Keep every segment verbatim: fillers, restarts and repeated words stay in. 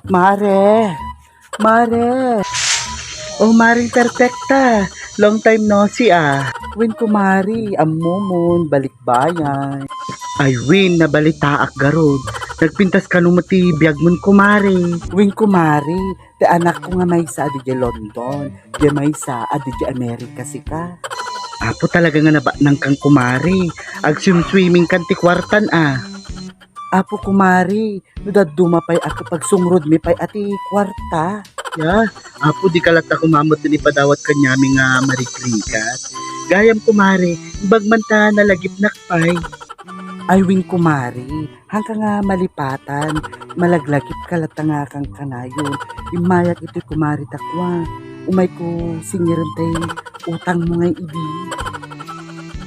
Mare! Mare! Oh, Maring Perfecta! Long time no see, ah! Wen, kumare, ammomon, balikbayan. Ay, wen, nabalitaak garud. Nagpintas kano met ti biagmon, kumare? Wen, kumare, ti anakko nga maysa a diay London, diay maysa a diay America sika. Apo, talaga nga nabaknangkan, kumare. Agswim-swimming kan ti kuartan, ah. Apo, kumare, no dadduma pay a pagsungrudmi pay a ti kuarta. Ya, apo, dika latta koma met ti ipadawat kaniami nga marigrigat. Gayam, kumare, imbag man ta nalagipnak pay. Ay, wen, kumare, haanka nga malipatan, malaglagipka latta nga kankanayon. Immayak itoy, kumare, ta kua, umayko singirem tay utangmo ngay idi.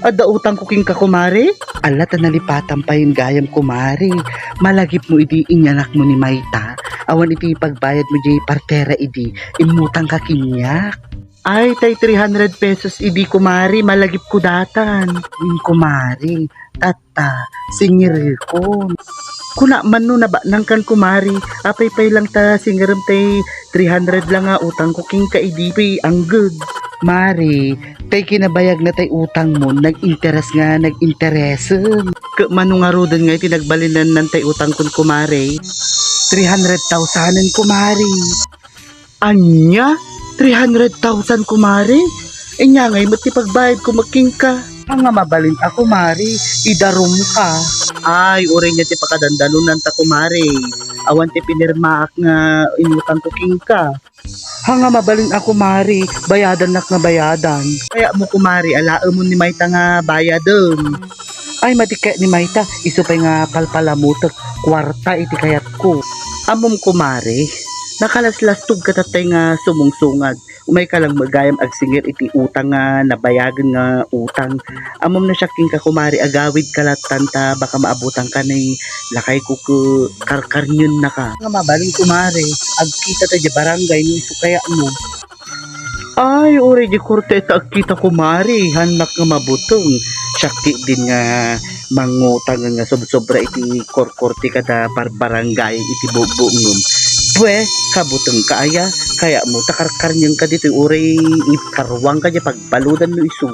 Adda utangko kenka, kumare? Ala, ta nalipatan pay gayam, kumare. Malagipmo idi inyanakmo ni Mayta. Awan iti pagbayadmo diay partera idi, immutangka kaniak. Ay, tay three hundred pesos idi, kumare, malagipko datan. Wen, kumare, tatta, singirekon. Kuna man no nabaknangkan, kumare, apay pay lang ta singirem tay three hundred lang nga utangko kenka idi, angged. Mare, tay kinabayagna tay utangmon, nag-interes nga nag-interesen. Ket mano ngaruden nga iti nagbalinannan tay utangkon, kumare? Three hundred thousand, kumare. Ania? Three hundred thousand, kumare? Ania ngay met ti pagbayadko met kenka? Haan nga mabalin a, kumare, idarumka. Ay, uray nia ti pakadandanonanta, kumare. Awan ti pinirmaak nga inutangko kenka. Haan nga mabalin a, kumare, bayadannak nga bayadan. Kayatmo, kumare, alaemon ni Mayta nga bayadem. Ay, madi kayat ni Mayta, isu pay nga palpalamotek, kuarta iti kayatko. Ammom, kumare, nakalaslastogka tattay nga sumungsungad. Umayka lang met gayam agsingir iti utang nga nabayagen nga utang. Ammom no siak kenka, kumare, agawidka lattan ta baka maabutangka ni lakayko ket karkarniennaka. Nga mabalin, kumare, agkita ta diay barangay no isu kayatmo. Ay, uray diay korte ta agkita, kumare, haannak nga mabuteng. Siak ketdin nga mangutang nga sobsobra iti korkorte kada barbarangay iti bubungem. Pue, kabutengka aya? Kayatmo ta karkarnienka ditoy uray ikaruangka diay pagbaludan no isu.